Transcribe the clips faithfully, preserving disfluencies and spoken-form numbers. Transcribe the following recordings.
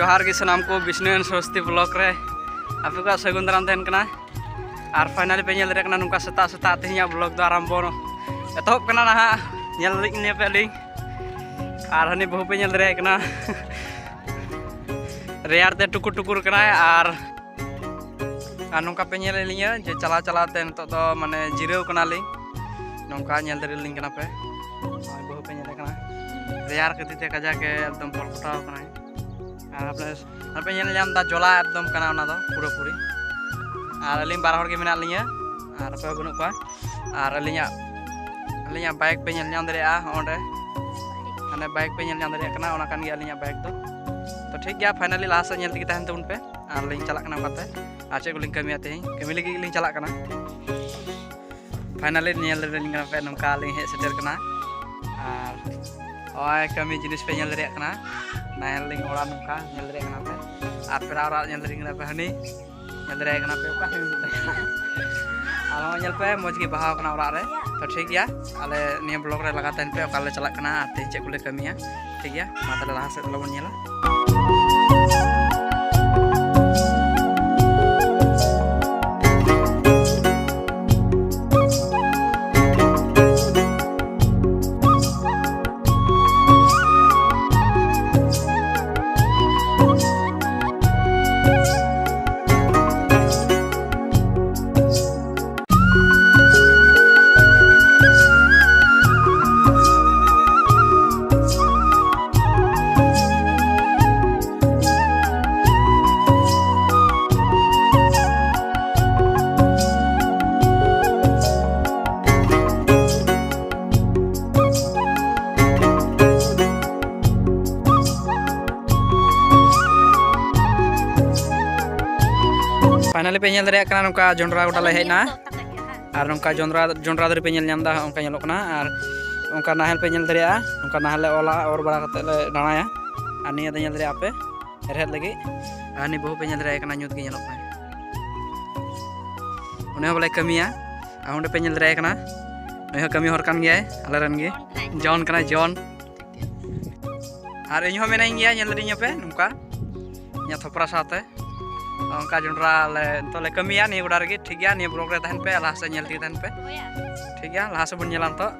ᱡᱚᱦᱟᱨ ᱜᱮ ᱥᱟᱱᱟᱢ ᱠᱚ ᱵᱤᱥᱱᱩ ᱮᱱᱰ ᱥᱚᱨᱚᱥᱚᱛᱤ ᱵᱞᱚᱜ ᱨᱮ ᱟᱯᱮ ᱠᱚᱣᱟᱜ ᱥᱟᱹᱜᱩᱱ ᱫᱟᱨᱟᱢ ᱛᱟᱦᱮᱱ ᱠᱟᱱᱟ᱾ ᱟᱨ ᱯᱷᱟᱭᱱᱟᱞᱤ ᱯᱮ ᱧᱮᱞ ᱫᱟᱲᱮᱭᱟᱜ ᱠᱟᱱᱟ, ᱱᱚᱝᱠᱟ ᱥᱮᱛᱟᱜ ᱥᱮᱛᱟᱜ ᱛᱮᱦᱮᱧᱟᱜ ᱵᱞᱚᱜ ᱫᱚ ᱟᱨᱟᱢᱵᱚ ᱮᱛᱚᱦᱚᱵ ᱠᱟᱱᱟ ᱱᱟᱦᱟᱜ᱾ ᱧᱮᱞ ᱞᱟᱹᱜᱤᱫ ᱯᱮ ᱟᱹᱞᱤᱧ᱾ ᱟᱨ ᱦᱟᱹᱱᱤ ᱵᱟᱹᱦᱩ ᱯᱮ ᱧᱮᱞ ᱫᱟᱲᱮᱭᱟᱭ ᱠᱟᱱᱟ, ᱨᱮᱭᱟᱲ ᱛᱮ ᱴᱩᱠᱩᱨ ᱴᱩᱠᱩᱨ ᱠᱟᱱᱟᱭ᱾ ᱟᱨ ᱟᱨ ᱱᱚᱝᱠᱟ ᱯᱮ ᱧᱮᱞᱮᱫ ᱞᱤᱧᱟ ᱡᱮ ᱪᱟᱞᱟᱣ ᱪᱟᱞᱟᱣ ᱛᱮ ᱱᱤᱛᱚᱜ ᱫᱚ ᱢᱟᱱᱮ ᱡᱤᱨᱟᱹᱣ ᱠᱟᱱᱟᱞᱤᱧ᱾ ᱱᱚᱝᱠᱟ ᱧᱮᱞ ᱫᱟᱲᱮᱭᱟᱞᱤᱧ ᱠᱟᱱᱟ ᱯᱮ, ᱱᱚᱜᱼᱚᱭ ᱵᱟᱹᱦᱩ ᱯᱮ ᱧᱮᱞᱮ ᱠᱟᱱᱟ, ᱨᱮᱭᱟᱲ ᱠᱷᱟᱹᱛᱤᱨ ᱛᱮ ᱠᱟᱡᱟᱠ ᱮ ᱮᱠᱫᱚᱢ ᱯᱚᱞ ᱯᱚᱴᱟᱣ ᱠᱟᱱᱟᱭ᱾ ᱟᱨ ᱟᱯᱮ ᱟᱨ ᱯᱮ ᱧᱮᱞ ᱧᱟᱢ ᱮᱫᱟ, ᱡᱚᱞᱟ ᱮᱠᱫᱚᱢ ᱠᱟᱱᱟ ᱚᱱᱟ ᱫᱚ ᱯᱩᱨᱟᱹᱯᱩᱨᱤ᱾ ᱟᱨ ᱟᱹᱞᱤᱧ ᱵᱟᱨ ᱦᱚᱲ ᱜᱮ ᱢᱮᱱᱟᱜ ᱞᱤᱧᱟ, ᱟᱨ ᱚᱠᱚᱭ ᱦᱚᱸ ᱵᱟᱹᱱᱩᱜ ᱠᱚᱣᱟ᱾ ᱟᱨ ᱟᱹᱞᱤᱧᱟᱜ ᱟᱹᱞᱤᱧᱟᱜ ᱵᱟᱭᱤᱠ ᱯᱮ ᱧᱮᱞ ᱧᱟᱢ ᱫᱟᱲᱮᱭᱟᱜᱼᱟ ᱚᱸᱰᱮ, ᱦᱟᱱᱮ ᱵᱟᱭᱤᱠ ᱯᱮ ᱧᱮᱞ ᱧᱟᱢ ᱫᱟᱲᱮᱭᱟᱜ ᱠᱟᱱᱟ, ᱚᱱᱟ ᱠᱟᱱ ᱜᱮᱭᱟ ᱟᱹᱞᱤᱧᱟᱜ ᱵᱟᱭᱤᱠ ᱫᱚ᱾ ᱛᱚ ᱴᱷᱤᱠ ᱜᱮᱭᱟ, ᱯᱷᱟᱭᱱᱟᱞᱤ ᱞᱟᱦᱟ ᱥᱮᱫ ᱧᱮᱞ ᱛᱮᱜᱮ ᱛᱟᱦᱮᱱ ᱛᱟᱵᱚᱱ ᱯᱮ᱾ ᱟᱨ ᱞᱤᱧ ᱪᱟᱞᱟᱜ ᱠᱟᱱᱟ ᱚᱠᱟᱛᱮ, ᱟᱨ ᱪᱮᱫ ᱠᱚᱞᱤᱧ ᱠᱟᱹᱢᱤᱭᱟ ᱛᱮᱦᱮᱧ, ᱠᱟᱹᱢᱤ ᱞᱟᱹᱜᱤᱫ ᱞᱤᱧ ᱪᱟᱞᱟᱜ ᱠᱟᱱᱟ᱾ ᱯᱷᱟᱭᱱᱟᱞᱤ ᱧᱮᱞ ᱫᱟᱲᱮᱭᱟᱞᱤᱧ ᱠᱟᱱᱟ ᱯᱮ, ᱱᱚᱝᱠᱟ ᱞᱤᱧ ᱦᱮᱡ ᱥᱮᱴᱮᱨ ᱠᱟᱱᱟ᱾ ᱟᱨ ᱱᱚᱜᱼᱚᱭ ᱠᱟᱹᱢᱤ ᱡᱤᱱᱤᱥ ᱯᱮ ᱧᱮᱞ ᱫᱟᱲᱮᱭᱟᱜ ᱠᱟᱱᱟ, ᱱᱟᱦᱮᱞ ᱞᱤᱧ ᱚᱲᱟ ᱱᱚᱝᱠᱟ ᱧᱮᱞ ᱫᱟᱲᱮᱭᱟᱜ ᱠᱟᱱᱟ ᱯᱮ᱾ ᱟᱨ ᱯᱮᱲᱟ ᱚᱲᱟᱜ ᱧᱮᱞ ᱫᱟᱲᱮᱭᱟᱞᱤᱧ ᱠᱟᱱᱟ ᱯᱮ, ᱦᱟᱹᱱᱤ ᱧᱮᱞ ᱫᱟᱲᱮᱭᱟᱭ ᱠᱟᱱᱟ ᱯᱮ, ᱚᱠᱟ ᱥᱮᱫ ᱢᱮᱱᱟᱭᱟ? ᱟᱨ ᱱᱚᱜᱼᱚᱭ ᱧᱮᱞ ᱯᱮ, ᱢᱚᱡᱽ ᱜᱮ ᱵᱟᱦᱟ ᱠᱟᱱᱟ ᱚᱲᱟᱜ ᱨᱮ᱾ ᱛᱚ ᱴᱷᱤᱠ ᱜᱮᱭᱟ, ᱟᱞᱮ ᱱᱤᱭᱟᱹ ᱵᱞᱚᱜ ᱨᱮ ᱞᱟᱜᱟᱣ ᱛᱟᱦᱮᱱ ᱯᱮ, ᱚᱠᱟ ᱞᱮ ᱪᱟᱞᱟᱜ ᱠᱟᱱᱟ ᱟᱨ ᱛᱮᱦᱮᱧ ᱪᱮᱫ ᱠᱚᱞᱮ ᱠᱟᱹᱢᱤᱭᱟ᱾ ᱴᱷᱤᱠ ᱜᱮᱭᱟ, ᱢᱟ ᱛᱟᱦᱞᱮ ᱞᱟᱦᱟ ᱥᱮᱫ ᱫᱮᱞᱟ ᱵᱚᱱ ᱧᱮᱞᱟ᱾ ᱯᱷᱟᱭᱱᱟᱞᱤ ᱯᱮ ᱧᱮᱞ ᱫᱟᱲᱮᱭᱟᱜ ᱠᱟᱱᱟ, ᱱᱚᱝᱠᱟ ᱡᱚᱱᱰᱨᱟ ᱜᱚᱰᱟ ᱞᱮ ᱦᱮᱡ ᱮᱱᱟ᱾ ᱟᱨ ᱱᱚᱝᱠᱟ ᱡᱚᱱᱰᱨᱟ, ᱡᱚᱱᱰᱨᱟ ᱫᱟᱨᱮ ᱯᱮ ᱧᱮᱞ ᱧᱟᱢ ᱮᱫᱟ, ᱚᱱᱠᱟ ᱧᱮᱞᱚᱜ ᱠᱟᱱᱟ᱾ ᱟᱨ ᱚᱱᱠᱟ ᱱᱟᱦᱮᱞ ᱯᱮ ᱧᱮᱞ ᱫᱟᱲᱮᱭᱟᱜᱼᱟ, ᱚᱱᱠᱟ ᱱᱟᱦᱮᱞ ᱞᱮ ᱚᱞᱟ, ᱚᱨ ᱵᱟᱲᱟ ᱠᱟᱛᱮᱫ ᱞᱮ ᱫᱟᱬᱟᱭᱟ᱾ ᱟᱨ ᱱᱤᱭᱟᱹ ᱫᱚ ᱧᱮᱞ ᱫᱟᱲᱮᱭᱟᱜᱼᱟ ᱯᱮ ᱦᱮᱲᱦᱮᱫ ᱞᱟᱹᱜᱤᱫ᱾ ᱟᱨ ᱦᱟᱹᱱᱤ ᱵᱟᱹᱦᱩ ᱯᱮ ᱧᱮᱞ ᱫᱟᱲᱮᱭᱟᱭ ᱠᱟᱱᱟ, ᱧᱩᱛ ᱜᱮ ᱧᱮᱞᱚᱜ ᱠᱟᱱᱟ᱾ ᱩᱱᱤ ᱦᱚᱸ ᱵᱚᱞᱮ ᱠᱟᱹᱢᱤᱭᱟ᱾ ᱟᱨ ᱚᱸᱰᱮ ᱯᱮ ᱧᱮᱞ ᱫᱟᱲᱮᱭᱟᱭ ᱠᱟᱱᱟ, ᱱᱩᱭ ᱦᱚᱸ ᱠᱟᱹᱢᱤ ᱦᱚᱲ ᱠᱟᱱ ᱜᱮᱭᱟᱭ ᱟᱞᱮ ᱨᱮᱱ ᱜᱮ᱾ ᱡᱚᱱ ᱠᱟᱱᱟᱭ, ᱡᱚᱱ᱾ ᱟᱨ ᱤᱧ ᱦᱚᱸ ᱢᱮᱱᱟᱧ ᱜᱮᱭᱟ, ᱧᱮᱞ ᱫᱟᱲᱮᱧᱟ ᱯᱮ ᱱᱚᱝᱠᱟ᱾ ᱛᱷᱚᱯᱨᱟ ᱥᱟᱶᱛᱮ ᱚᱱᱠᱟ ᱡᱚᱸᱰᱨᱟ ᱞᱮ ᱱᱤᱛᱚᱜ ᱞᱮ ᱠᱟᱹᱢᱤᱭᱟ ᱱᱤᱭᱟᱹ ᱜᱚᱰᱟ ᱨᱮᱜᱮ᱾ ᱴᱷᱤᱠ ᱜᱮᱭᱟ, ᱱᱤᱭᱟᱹ ᱵᱞᱚᱜ ᱨᱮ ᱛᱟᱦᱮᱱ ᱯᱮ, ᱞᱟᱦᱟ ᱥᱮᱫ ᱧᱮᱞ ᱛᱮᱜᱮ ᱛᱟᱦᱮᱱ ᱯᱮ᱾ ᱴᱷᱤᱠ ᱜᱮᱭᱟ, ᱞᱟᱦᱟ ᱥᱮᱫ ᱵᱚᱱ ᱧᱮᱞᱟ ᱱᱤᱛᱚᱜ᱾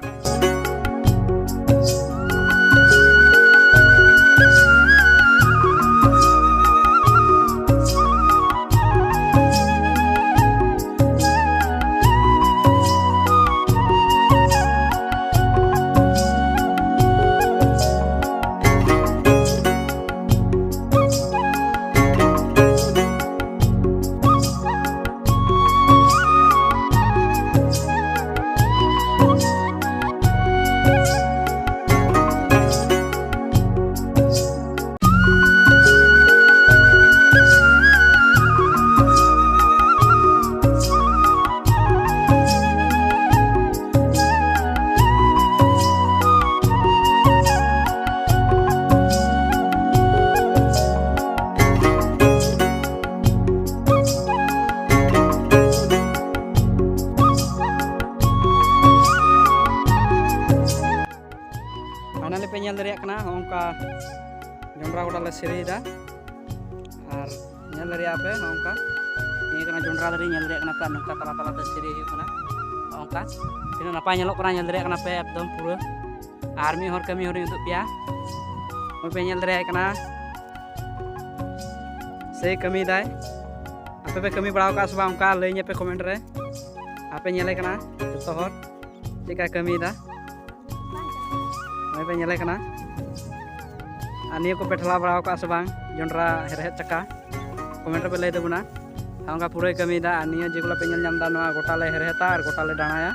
ᱯᱷᱟᱭᱱᱟᱞᱤ ᱯᱮ ᱧᱮᱞ ᱫᱟᱲᱮᱭᱟᱜ ᱠᱟᱱᱟ, ᱦᱚᱸᱜᱼᱚ ᱱᱚᱝᱠᱟ ᱡᱚᱱᱰᱨᱟ ᱜᱚᱰᱟ ᱞᱮ ᱥᱤᱨᱤᱭᱮᱫᱟ᱾ ᱟᱨ ᱧᱮᱞ ᱫᱟᱲᱮᱭᱟᱜᱼᱟ ᱯᱮ, ᱦᱚᱸᱜᱼᱚ ᱱᱚᱝᱠᱟ ᱱᱤᱭᱟᱹ ᱠᱟᱱᱟ ᱡᱚᱱᱰᱨᱟ ᱫᱟᱨᱮ, ᱧᱮᱞ ᱫᱟᱲᱮᱭᱟᱜ ᱠᱟᱱᱟ ᱯᱮ, ᱱᱚᱝᱠᱟ ᱛᱟᱞᱟ ᱛᱟᱞᱟ ᱛᱮ ᱥᱤᱨᱤ ᱦᱩᱭᱩᱜ ᱠᱟᱱᱟ᱾ ᱦᱚᱸᱜᱼᱚ ᱱᱚᱝᱠᱟ ᱛᱤᱱᱟᱹᱜ ᱱᱟᱯᱟᱭ ᱧᱮᱞᱚᱜ ᱠᱟᱱᱟ, ᱧᱮᱞ ᱫᱟᱲᱮᱭᱟᱜ ᱠᱟᱱᱟ ᱯᱮ ᱮᱠᱫᱚᱢ ᱯᱩᱨᱟᱹ᱾ ᱟᱨ ᱢᱤᱫ ᱦᱚᱲ ᱠᱟᱹᱢᱤ ᱦᱚᱲᱤᱧ ᱩᱫᱩᱜ ᱯᱮᱭᱟ, ᱱᱚᱜᱼᱚᱭ ᱯᱮ ᱧᱮᱞ ᱫᱟᱲᱮᱭᱟᱭ ᱠᱟᱱᱟ, ᱥᱮᱭ ᱠᱟᱹᱢᱤᱭᱮᱫᱟᱭ᱾ ᱟᱯᱮ ᱯᱮ ᱠᱟᱹᱢᱤ ᱵᱟᱲᱟ ᱟᱠᱟᱫᱼᱟ ᱥᱮ ᱵᱟᱝ? ᱚᱱᱠᱟ ᱞᱟᱹᱭᱟᱹᱧᱟᱹᱯᱮ ᱠᱚᱢᱮᱱᱴ ᱨᱮ᱾ ᱟᱯᱮ ᱧᱮᱞᱮ ᱠᱟᱱᱟ ᱡᱚᱛᱚ ᱦᱚᱲ ᱪᱮᱫ ᱞᱮᱠᱟᱭ ᱠᱟᱹᱢᱤᱭᱮᱫᱟ᱾ ᱱᱚᱜᱼᱚᱭ ᱯᱮ ᱧᱮᱞᱮ ᱠᱟᱱᱟ᱾ ᱟᱨ ᱱᱤᱭᱟᱹ ᱠᱚᱯᱮ ᱴᱷᱮᱞᱟᱣ ᱵᱟᱲᱟ ᱟᱠᱟᱫᱼᱟ ᱥᱮ ᱵᱟᱝ, ᱡᱚᱱᱰᱨᱟ ᱦᱮᱲᱦᱮᱫ ᱪᱟᱠᱟ? ᱠᱚᱢᱮᱱᱴ ᱨᱮᱯᱮ ᱞᱟᱹᱭ ᱛᱟᱵᱚᱱᱟ᱾ ᱟᱨ ᱚᱱᱠᱟ ᱯᱩᱨᱟᱹᱭ ᱠᱟᱹᱢᱤᱭᱮᱫᱟ᱾ ᱟᱨ ᱱᱤᱭᱟᱹ ᱡᱮᱜᱩᱞᱟ ᱯᱮ ᱧᱮᱞ ᱧᱟᱢ ᱮᱫᱟ, ᱱᱚᱣᱟ ᱜᱚᱴᱟ ᱞᱮ ᱦᱮᱲᱦᱮᱫᱟ ᱟᱨ ᱜᱚᱴᱟ ᱞᱮ ᱰᱟᱬᱟᱭᱟ᱾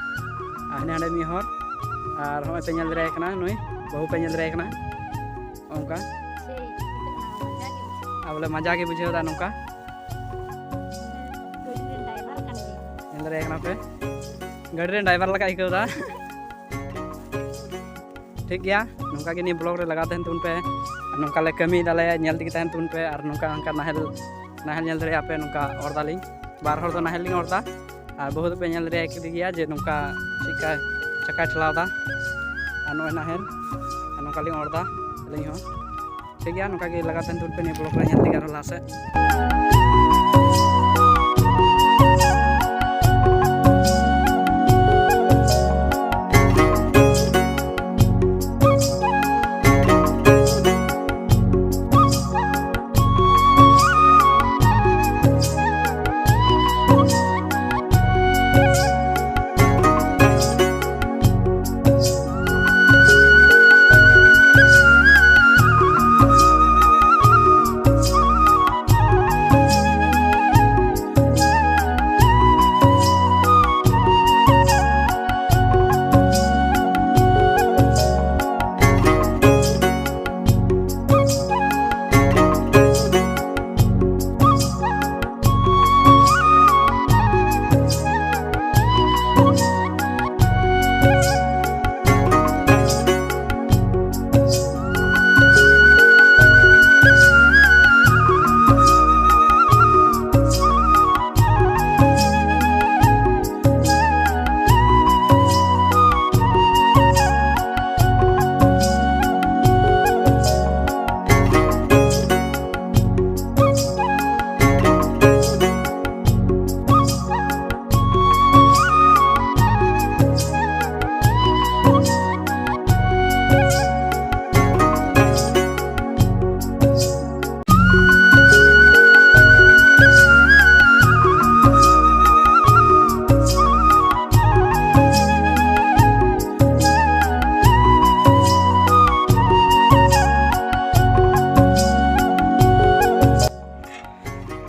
ᱟᱨ ᱦᱟᱸᱰᱮ ᱦᱟᱸᱰᱮ ᱢᱤᱫ ᱦᱚᱲ, ᱟᱨ ᱦᱚᱸᱜᱼᱚᱭ ᱯᱮ ᱧᱮᱞ ᱫᱟᱲᱮᱭᱟᱭ ᱠᱟᱱᱟ, ᱱᱩᱭ ᱵᱟᱹᱦᱩ ᱯᱮ ᱧᱮᱞ ᱫᱟᱲᱮᱭᱟᱭ ᱠᱟᱱᱟ᱾ ᱚᱱᱠᱟ ᱟᱨ ᱵᱚᱞᱮ ᱢᱟᱡᱟ ᱜᱮ ᱵᱩᱡᱷᱟᱹᱣ ᱮᱫᱟ ᱱᱚᱝᱠᱟ᱾ ᱧᱮᱞ ᱫᱟᱲᱮᱭᱟᱭ ᱠᱟᱱᱟ ᱯᱮ, ᱜᱟᱹᱰᱤ ᱨᱮᱱ ᱰᱨᱟᱭᱵᱷᱟᱨ ᱞᱮᱠᱟ ᱟᱹᱭᱠᱟᱹᱣ ᱮᱫᱟ᱾ ᱴᱷᱤᱠ ᱜᱮᱭᱟ, ᱱᱚᱝᱠᱟ ᱜᱮ ᱱᱤᱭᱟᱹ ᱵᱞᱚᱜ ᱨᱮ ᱞᱟᱜᱟᱣ ᱛᱟᱦᱮᱱ ᱛᱟᱵᱚᱱ ᱯᱮ᱾ ᱟᱨ ᱱᱚᱝᱠᱟ ᱞᱮ ᱠᱟᱹᱢᱤᱭ ᱫᱟᱞᱮ, ᱧᱮᱞ ᱛᱮᱜᱮ ᱛᱟᱦᱮᱱ ᱛᱟᱵᱚᱱ ᱯᱮ᱾ ᱟᱨ ᱱᱚᱝᱠᱟ ᱱᱚᱝᱠᱟ ᱱᱟᱦᱮᱞ, ᱱᱟᱦᱮᱞ ᱧᱮᱞ ᱫᱟᱲᱮᱭᱟᱜᱼᱟ ᱯᱮ, ᱱᱚᱝᱠᱟ ᱚᱨ ᱫᱟᱞᱤᱧ, ᱵᱟᱨ ᱦᱚᱲ ᱫᱚ ᱱᱟᱦᱮᱞ ᱞᱤᱧ ᱚᱨ ᱫᱟ᱾ ᱟᱨ ᱵᱟᱹᱦᱩ ᱫᱚᱯᱮ ᱧᱮᱞ ᱫᱟᱲᱮᱭᱟᱭ ᱠᱮᱫᱮ ᱜᱮᱭᱟ ᱡᱮ ᱱᱚᱝᱠᱟ ᱪᱮᱫᱠᱟ ᱪᱟᱠᱟᱭ ᱴᱷᱮᱞᱟᱣ ᱫᱟ᱾ ᱟᱨ ᱱᱚᱜᱼᱚᱭ ᱱᱟᱦᱮᱞ, ᱟᱨ ᱱᱚᱝᱠᱟ ᱞᱤᱧ ᱚᱨ ᱫᱟ ᱟᱹᱞᱤᱧ ᱦᱚᱸ᱾ ᱴᱷᱤᱠ ᱜᱮᱭᱟ, ᱱᱚᱝᱠᱟ ᱜᱮ ᱞᱟᱜᱟᱣ ᱛᱟᱦᱮᱱ ᱛᱟᱵᱚᱱ ᱯᱮ ᱱᱤᱭᱟᱹ ᱵᱞᱚᱜ ᱨᱮ, ᱧᱮᱞ ᱛᱮᱜᱮ ᱟᱨᱦᱚᱸ ᱞᱟᱦᱟ ᱥᱮᱫ᱾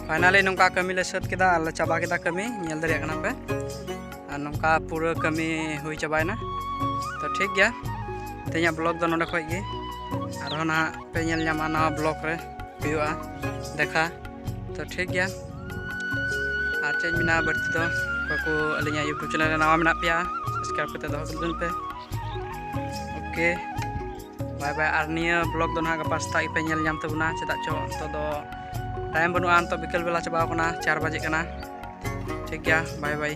Finally ᱱᱚᱝᱠᱟ ᱠᱟᱹᱢᱤ ᱞᱮ ᱥᱟᱹᱛ ᱠᱮᱫᱟ ᱟᱨ ᱞᱮ ᱪᱟᱵᱟ ᱠᱮᱫᱟ ᱠᱟᱹᱢᱤ, ᱧᱮᱞ ᱫᱟᱲᱮᱭᱟᱜ ᱠᱟᱱᱟ ᱯᱮ᱾ ᱟᱨ ᱱᱚᱝᱠᱟ ᱯᱩᱨᱟᱹ ᱠᱟᱹᱢᱤ ᱦᱩᱭ ᱪᱟᱵᱟᱭᱮᱱᱟ᱾ ᱛᱚ ᱴᱷᱤᱠ ᱜᱮᱭᱟ, ᱛᱮᱦᱮᱧᱟᱜ ᱵᱞᱚᱜ ᱫᱚ ᱱᱚᱰᱮ ᱠᱷᱚᱡ ᱜᱮ᱾ ᱟᱨᱦᱚᱸ ᱱᱟᱦᱟᱜ ᱯᱮ ᱧᱮᱞ ᱧᱟᱢᱟ ᱱᱟᱣᱟ ᱵᱞᱚᱜ ᱨᱮ ᱦᱩᱭᱩᱜᱼᱟ ᱫᱮᱠᱷᱟ᱾ ᱛᱚ ᱴᱷᱤᱠ ᱜᱮᱭᱟ, ᱟᱨ ᱪᱮᱫ ᱤᱧ ᱢᱮᱱᱟ ᱵᱟᱹᱲᱛᱤ ᱫᱚ, ᱚᱠᱚᱭ ᱠᱚ ᱟᱹᱞᱤᱧᱟᱜ YouTube ᱪᱮᱱᱮᱞ ᱨᱮ ᱱᱟᱣᱟ ᱢᱮᱱᱟᱜ ᱯᱮᱭᱟ, ᱥᱟᱵᱥᱠᱨᱟᱭᱤᱵ ᱠᱟᱛᱮ ᱫᱚᱦᱚ ᱠᱟᱵᱚᱱ ᱯᱮ᱾ ᱳᱠᱮ, ᱵᱟᱭ ᱵᱟᱭ᱾ ᱟᱨ ᱱᱤᱭᱟᱹ ᱵᱞᱚᱜ ᱫᱚ ᱱᱟᱦᱟᱜ ᱜᱟᱯᱟ ᱥᱮᱛᱟᱜ ᱜᱮᱯᱮ ᱧᱮᱞ ᱧᱟᱢ ᱛᱟᱵᱚᱱᱟ, ᱪᱮᱫᱟᱜ ᱪᱚ ᱱᱤᱛᱚᱜ ᱫᱚ ᱴᱟᱭᱤᱢ ᱵᱟᱹᱱᱩᱜᱼᱟ, ᱱᱤᱛᱚᱜ ᱵᱤᱠᱮᱞ ᱵᱮᱞᱟ ᱪᱟᱵᱟᱣ ᱠᱟᱱᱟ, ᱪᱟᱨ ᱵᱟᱡᱮᱜ ᱠᱟᱱᱟ᱾ ᱴᱷᱤᱠ ᱜᱮᱭᱟ, ᱵᱟᱭ ᱵᱟᱭ᱾